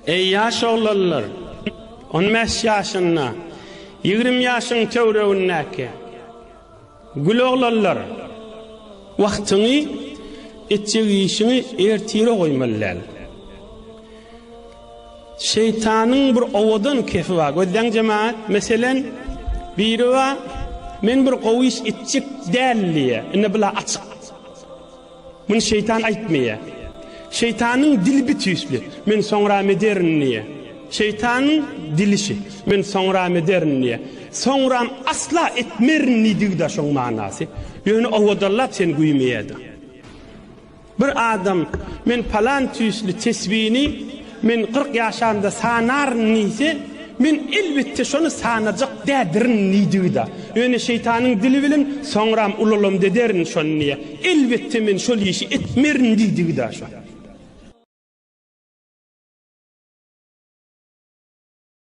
Eý ýaş oglanlar, on bäş ýaşynda, 20 ýaşyň töweregindäki gül oglanlar, wagtyňy, etjek işiňi ertire goýmaly däl. Şeýtanyň bir owadan kefi bar, gözläň jemagat, meselen, biri bar, men bir gowy iş etjek däl diýýär, indi bula açyk. Muny şeýtan aýtmaýar. Şeýtanyň dili bir tüýsli, men soňram ederin diýýär. Şeýtanyň dili şi, men soňram ederin diýýär. Soňram asla etmerin diýdigi-de şoň manasy. Ýöne owadanlap seni güýmeýär-de. Bir adam men palan tüýsli tesbini men 40 ýaşamda sanaryn diýse, men elbetde şony sanajak dädirin diýdigi-da. Ýöne şeýtanyň dili bilen soňram ulalamda ederin şony diýýär. Elbetde men şol işi etmerin diýdigi-da şo.